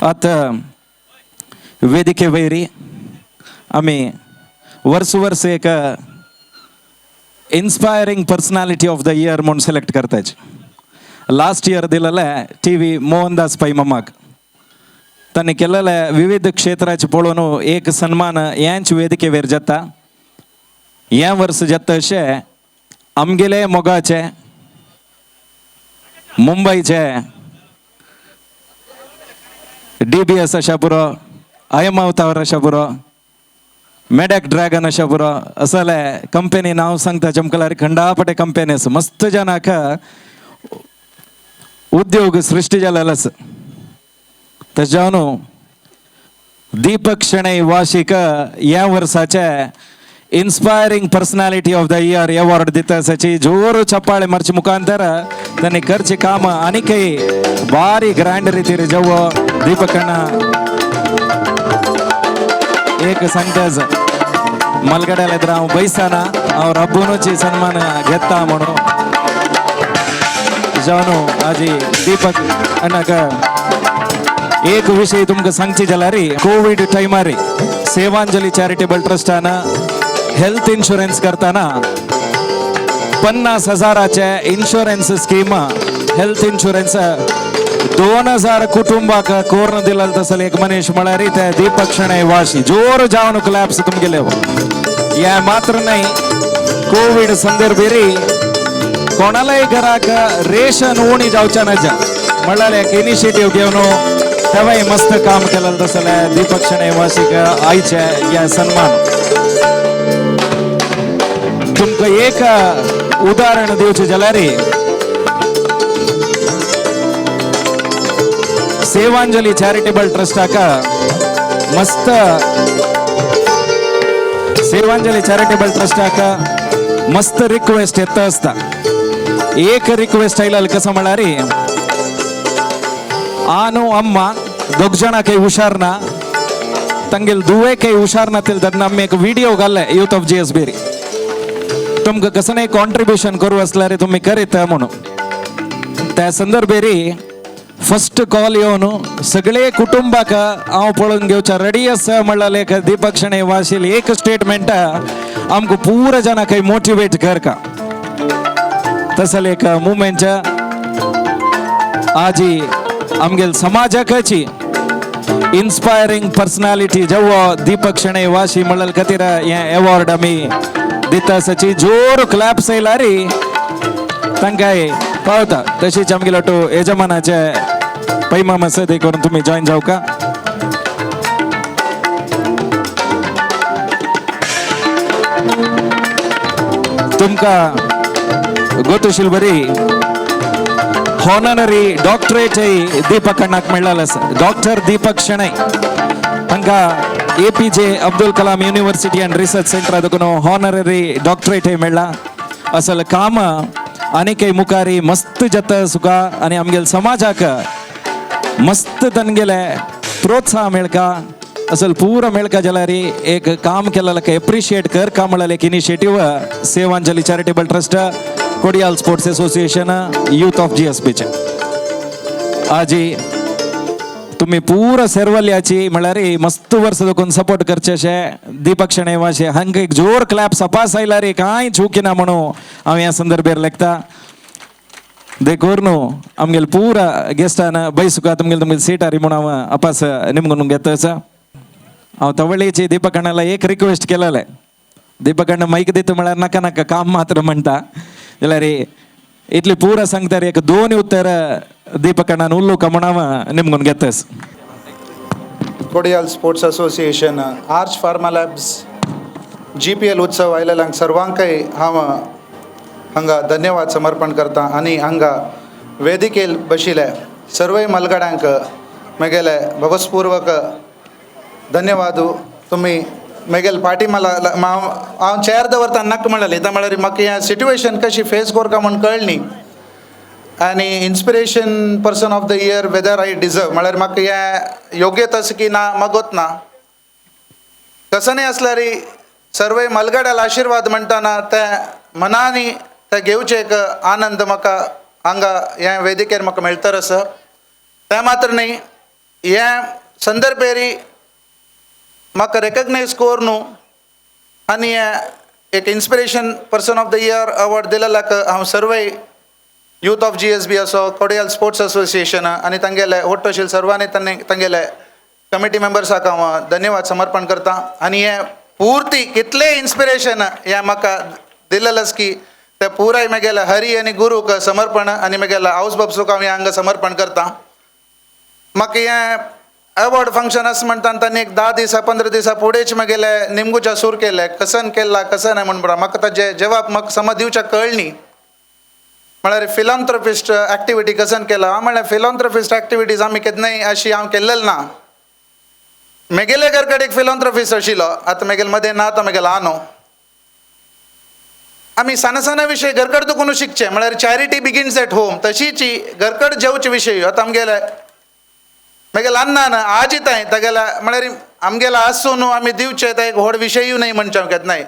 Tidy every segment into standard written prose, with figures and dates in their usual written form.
आतां वेदिके वयरी आमी वर्स वर्स एक inspiring personality of the year म्हूण सिलेक्ट करताच. लास्ट इयर दिलेले टी व्ही मोहनदास पै मामाक. तांणी केलेले विविध क्षेत्राचे पळोवन एक सन्मान ह्याच वेदिकेवेर जाता. ह्या वर्स जाता अशें आमगेले मोगाचे मुंबयचे डी बी एस अशा पुरो, अयमावतावर अशा पुरो, मेडॅक ड्रॅगन अशा पुरो, असले कंपनी नांव सांगता चमकलार खंडापटे कंपनी आसा. मस्त जनाक उद्योग सृष्टी जालेलो आसा. तशें दीपक शणै वाशीक ह्या वर्साचे inspiring personality of the year award दिता आसाची जोर चपाळे मारचे मुखांतर तांणी करचे काम आनीकय भारी ग्रँड रितीर जवो. दीपक अण्णा एक सांगताच मलगड्याला तर हांव बैसाना, हांव रब्बुनूची सन्मान घेता म्हणून जावन आजी दीपक अण्णाक एक विषय तुमकां सांगची जाल्यार कोवीड टायमार सेवांजली चॅरिटेबल ट्रस्टान हेल्थ इन्शुरन्स करताना 50,000चे इन्शुरन्स स्कीम हेल्थ इन्शुरन्स 2000 कुटुंबाक कोरून दिलेलो तसले एक मनीस म्हळ्यार ते दीपक शणै वाशी. जोर जावन क्लॅप्स तुमगेले. हे मात्र न्हय, कोवीड संदर्भेरी कोणालाय घराक रेशन उणी जावच्या नजा म्हळ्यार एक इनिशिएटीव घेवन तेवाय मस्त काम केलें तसले दीपक शणै वाशीक आयचे हे सन्मान. तुमकां एक उदाहरण दिवचें जाल्यार सेवांजली चॅरिटेबल ट्रस्टाक मस्त सेवांजली चॅरिटेबल ट्रस्टाक मस्त रिक्वेस्ट येता आसता. एक रिक्वेस्ट आयलें कसं म्हळ्यार आनु अम्मा दोग जाणां काही हुशार ना, तांगेल दुवे काही हुशार ना तेन्ना आमी एक व्हिडिओ घाल्ले youth of G S बेरी. तुमकां कसं कॉन्ट्रिब्युशन करूं आसल्यार तुमी करीत म्हणून. त्या संदर्भेरी फर्स्ट कॉल येवन सगळे कुटुंबाक हांव पळोवन घेवच्या रेडी आसा म्हणल्यार एक दीपक शणै वाशील एक स्टेटमेंट आमकां पुरा जाणां काही मोटिवेट करका तसले एक मुवमेंट आजी आमगेल समाजाकाची इन्स्पायरिंग पर्सनॅलिटी जेव्हा दीपक शणै वाशी म्हणल्यार खातीर हे अवॉर्ड आमी दिता आसाची. जोर क्लॅप्स येयला रे तांकां पावता. तशीच आमगेलो टू यजमानाचे पैमाम आसा ते करून तुमी जॉयन जावका. तुमकां गोतुशील बरी हॉनररी डॉक्टरेट दीपक अण्णाक मेळ्ळेलें आसा. डॉक्टर दीपक शणै तांकां A P J Abdul Kalam university and research सेंटरा देखून हॉनररी डॉक्टरेट मेळ्ळा. असल काम आनीकय मुखारी मस्त जाता सुका आनी आमगेल समाजाक मस्त तांगेले प्रोत्साह मेळका असल पुरा मेळका जाल्यार एक काम केलें एप्रिशिएट कर का म्हळ्यार एक initiative Sevanjali charitable trust, Kodial sports association, youth of G S बीचे. आजी तुम्ही पुरा सेरवल्याची म्हळ्यार मस्त वर्स देखून सपोर्ट करचे अशें दीपक शणै वाशे हांकां एक जोर क्लॅप सपास आयला रे कांय चुकी ना म्हणून हांव ह्या संदर्भेर लेखता. देखून न्हू आमगेले पुरा गेस्टान बैसुका तुमगेले तुमगेले सीटारी म्हणून हांव अपास निमगून घेता. हांव तवळेची दीपक अण्णाला एक रिक्वेस्ट केलेलें, दीपक अण्णा मायक दिता म्हळ्यार नाका नाका काम मात्र म्हणटा जाल्यार इतली पुरा सांगता एक दोन उत्तर दीपक अण्णान उलोवका म्हूण हांव निमगून घेतास. Kodial sports association, Arch pharma labs, G P L उत्सव आयलेल्यांक सर्वांकय हांव हांगा धन्यवाद समर्पण करता आनी हांगा वेदिकेल बशिल्ले सर्वय मलगड्यांक म्हगेले भवसपूर्वक धन्यवाद. तुमी म्हगेले पाटी मला हांव हांव चेर दवरता नाका म्हणलें त्या म्हळ्यार म्हाका हें सिट्युएशन कशी फेस करका म्हूण कळ्ळी न्ही. आनी inspiration person of the year whether I deserve म्हळ्यार म्हाका हें योग्यत आसा की ना म्हाका गोत ना. कसं न्ही आसल्यार सर्वय मलगड्याल आशिर्वाद म्हणटाना ते मनांनी ते घेवचे एक आनंद म्हाका हांगा ह्या वेदिकेर म्हाका मेळतर आसा. तें मात्र न्ही, हे संदर्भेरी म्हाका रेकग्नायज कर न्हू आनी हे एक inspiration person of the year award दिलेल्याक हांव सर्वय यूथ ऑफ जीएसबी असो, कोडियाल स्पोर्ट्स असोसिएशन आनी तांगेले ओट्टोशील सर्वांनी तांगेले कमिटी मेंबर्साक हांव धन्यवाद समर्पण करता. आनी हे पूर्ती कितले इन्स्पिरेशन हे म्हाका दिलेलें की ते पुराय म्हगेले हरी आनी गुरूक समर्पण आनी म्हगेल्या हावस बाबसूक हांव हें हांगा समर्पण करता. म्हाका हें अवॉर्ड फंक्शन आसा म्हणटा तांणी एक 10 दिसा 15 दिसा फुडेंच म्हगेले निमगुच्या सूर केले, कसन केला कसन म्हण. म्हाका ताजे जवाब म्हाका समज दिवच्याक कळनी. म्हळ्यार फिलॉन्थ्रोपिस्ट एक्टिविटी कसन केला? हांव म्हणल्यार फिलॉन्थ्रोपिस्ट एक्टिविटीज आमी केन्नाय अशी हांव केल्लेल ना. मेगेले घर कडेन एक फिलॉन्थ्रोपिस्ट आशिल्लो, आतां मेगेले मदें ना तो, मेगेलो आनो. आमी सान सान विशय घरकड तुकून शिकचे, म्हळ्यार charity begins at home. तशीच घरकड जेवचे विशय. आतां आमगेले मेगेले अन्नान आजी ताय तागेल्या, म्हळ्यार आमगेले आसून न्हू आमी दिवचे ते एक व्हड विशयूय न्हय म्हणचे. केन्नाय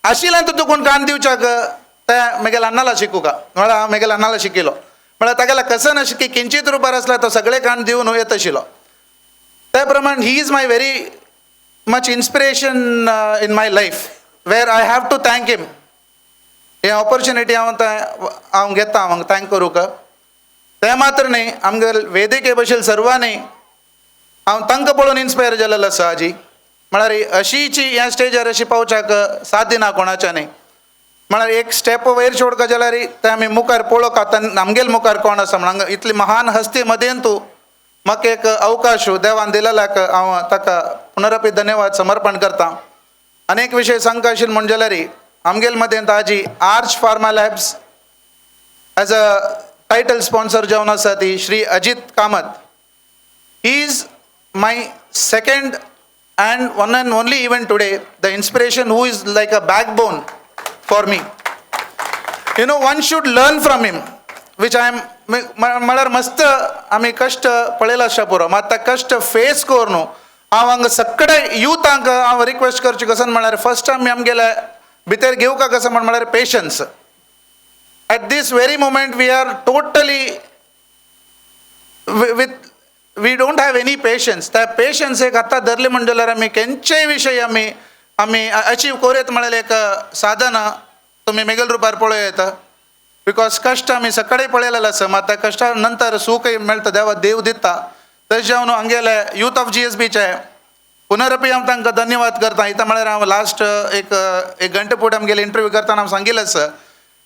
आशिल्लें तर तुकून कान दिवच्याक ते मेगेले अन्नाला शिकूका. म्हळ्यार हांव मेगेले अन्नाला शिकिलो, म्हळ्यार तागेल्या कसन अशें की किंचीत रुपार आसल्यार तो सगळे कान दिवन येत आशिल्लो. त्या प्रमाण he is my very much inspiration in my life, where I have to thank him. हे ऑपॉर्च्युनिटी हांव हांव घेता हांव thank करूंक. तें मात्र न्ही, आमगे वेदिके भशेन सर्वांनी हांव तांकां पळोवन इन्स्पायर जालेलो आसा आजी. म्हळ्यार अशीची ह्या स्टेजार अशी पावच्याक साध्य ना कोणाच्या न्ही. म्हळ्यार एक स्टेप वयर सोडका जाल्यार तें आमी मुखार पळोवंक आतां आमगेले मुखार कोण आसा म्हण. हांगा इतली महान हस्ती मदेन तूं म्हाका एक अवकाश देवान दिलेल्याक हांव ताका पुनरपी धन्यवाद समर्पण करता. अनेक विशय सांगता आशिल्लो म्हण जाल्यार आमगेले मदेंत आजी arch pharma labs as a title sponsor जावन आसा ती Shri Ajit Kamat. He is my second and one and only, even today, the inspiration who is like a backbone for me. One should learn from him, which I am. म्हळ्यार मस्त आमी कश्ट पळयला आसता पुरो, मात ते कश्ट फेस करून हांव हांगा सगळे युथांक हांव रिक्वेस्ट करचें कसं म्हळ्यार फर्स्ट आमी आमगेले भितर घेवका कसं म्हण म्हळ्यार patience. At this very moment we are totally with, we don't have any patience. त्या पेशन्स एक आतां धरले म्हण जाल्यार आमी खंयचेय विशय आमी अचीव करूं म्हळ्यार एक साधन तुमी मेगल रुपार पळोवं येता. Because कश्ट आमी सकाळी पळयलेले आसा, मात त्या कश्टा नंतर सूखय मेळटा, देवा देव दिता. तशें जावन हांगेले यूथ ऑफ जीएसबीचे पुनरपी हांव तांकां धन्यवाद करता. इथं म्हळ्यार हांव लास्ट एक एक घंटे फुडें आमगेले इंटरव्यू करतना हांव सांगिल्लें आसा,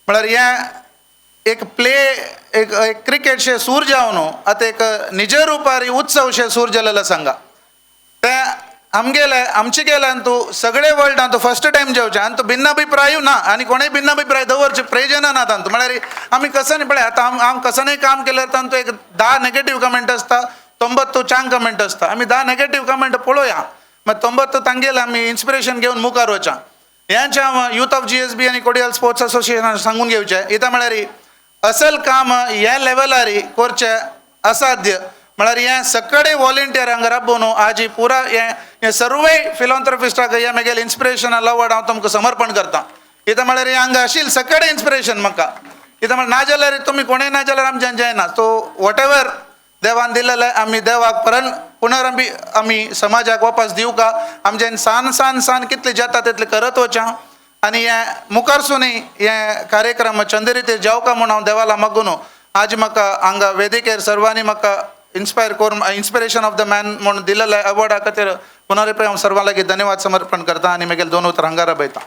म्हळ्यार हें एक प्ले एक एक क्रिकेट शे सूर जावन आतां एक निज रुपार उत्सव शे सूर जालेलो सांगा. ते आमगेले आमचे गेल्यान तूं सगळे वर्ल्डान तूं फर्स्ट टायम जेवचें आनी तूं भिन्न अभिप्रायूय ना आनी कोणूय भिन्न अभिप्राय दवरचें प्रयोजन ना तांतूं. म्हळ्यार आमी कसं पळय आतां हांव कसनय काम केल्यार तांतूं एक 10 नेगेटीव कमेंट आसता, 90 चांग कमेंट आसता. आमी 10 नेगेटीव कमेंट पळोवया, मागीर 90 तांगेले आमी इन्स्पिरेशन घेवन मुखार वचा. हेंच हांव यूथ ऑफ जीएसबी आनी कोडियल स्पोर्ट्स असोसिएशन सांगून घेवचें. इतां म्हळ्यार असल काम ह्या लेवलार करचें असाध्य. म्हळ्यार हें सगळे वॉलंटियर हांगा राबोवन आजी पुरा हें हें सर्वय फिलॉन्थ्रोपिस्टाक हें म्हगेलें इन्स्पिरेशनल अवॉर्ड हांव तुमकां समर्पण करता. कित्याक म्हळ्यार हें हांगा आशिल्लें सगळें इन्स्पिरेशन म्हाका. कित्याक म्हळ्यार ना जाल्यार तुमी कोणूय ना जाल्यार आमच्यान जायना. सो what ever देवान दिलेलें आमी देवाक परत पुनरपी आमी समाजाक वापस दिवका. आमच्यान सान सान सान कितले जाता तितले करत वचा आनी हें मुखारसूनय हे कार्यक्रम चंद्रिते जावका म्हूण हांव देवाला मागून आज म्हाका हांगा वेदिकेर सर्वांनी म्हाका इन्स्पायर करून इन्स्पिरेशन ऑफ the man म्हूण दिलेल्या अवॉर्डा खातीर पुनरपी हांव सर्वां लागीं धन्यवाद समर्पण करता आनी मागीर दोन उतरां हांगा राबयता.